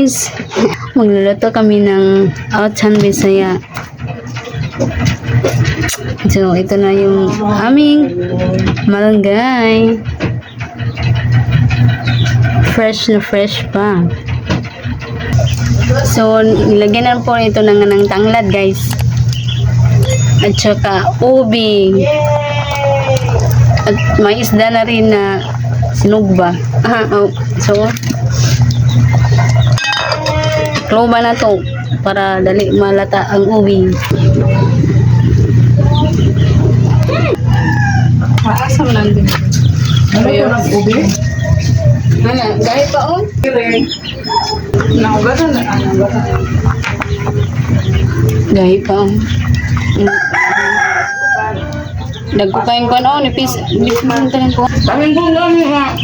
Guys! Magluluto kami ng Autan Bisaya. So, ito na yung aming malunggay. Fresh na fresh pa. So, nilagyan na po ito ng tanglad, guys. At saka ubi. At may isda na rin na sinugba. Ah, oh. So, kloba na to para dali malata ang ubi. Asa man nandun? Ano ko ng ubi? Ano, gaya pa oh. Naugatan na. Ah, naugatan. Gaya pa oh. Nagkukain ko ano, nipis, nipis mo yung ko. Sabi ko lang nga.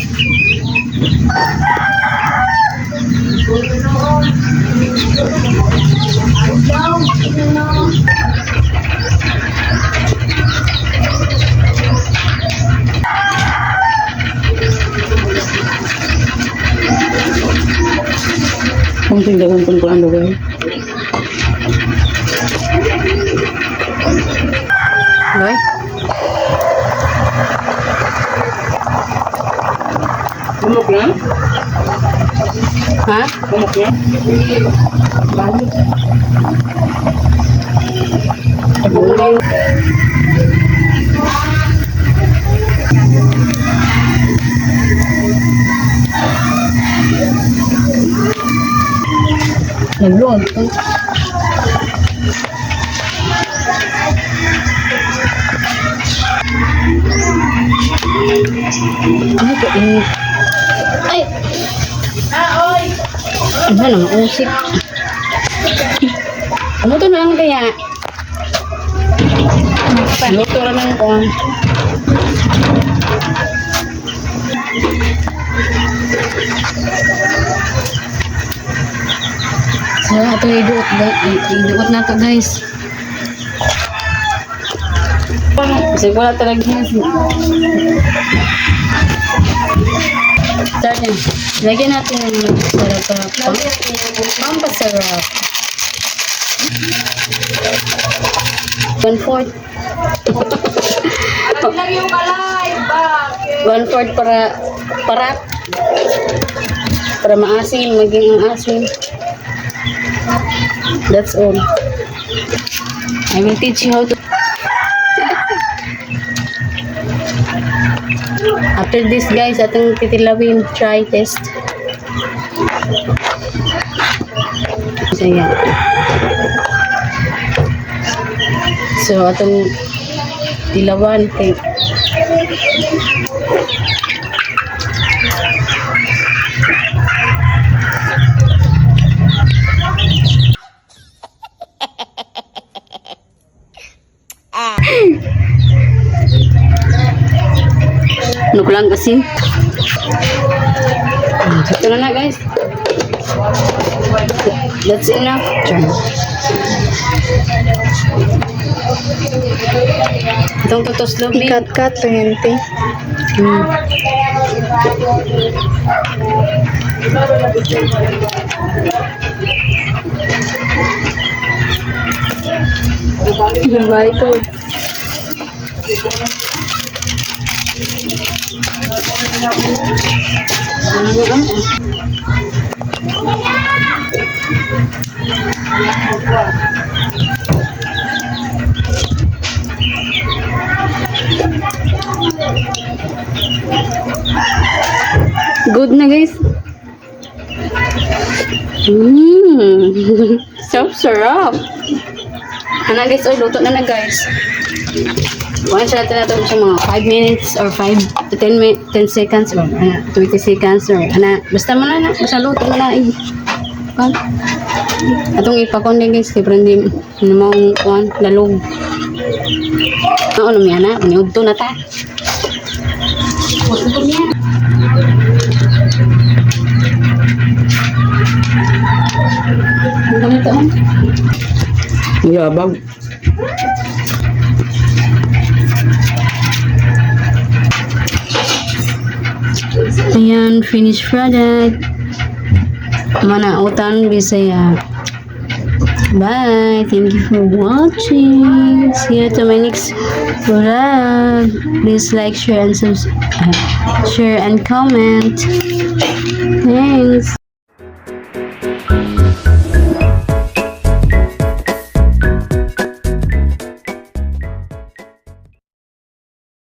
Kung tingnan ko ang lugar. Gay? Bumok na? Ha? Bumok na? Nagluag to. Ano to? Eh? Ay! Ano na, mausik. Ano to na lang kaya? Luto na lang ko. So, ito iduot, iduot na to, guys. Kasi wala talaga yan. Start na. Lagyan natin ng sarap para pampasarap. 1/4. Lang yung kalay, bakit? 1/4 para maasim, maging ang asim. That's all. I will teach you how to. After this, guys, atong titilawin, try, test. So, yeah. So, atong tilawan kay ano ko lang asin. Ito na na, guys. That's enough. Char. Itong tutuslob eh. Ikat-kat lang yun, te. Bye ko. Good na, guys. Sarap, sarap. Ano, guys, oy, luto na na, guys. Once natin natin sa mga 5 minutes or 5 to 10, 10 seconds or ano, 20 seconds or ano, basta mo na na, basta luto mo na. Eh. Kan? Atong ipakon din, guys, kay hindi namang kuan, lalog. Ano mi ana, niudto na ta. Udto niya. Ang ganito, oh. Yabag. Ayan, finished product. Manautan Bisaya. Bye! Thank you for watching. See you to my next vlog. Please like, share, and comment. Thanks.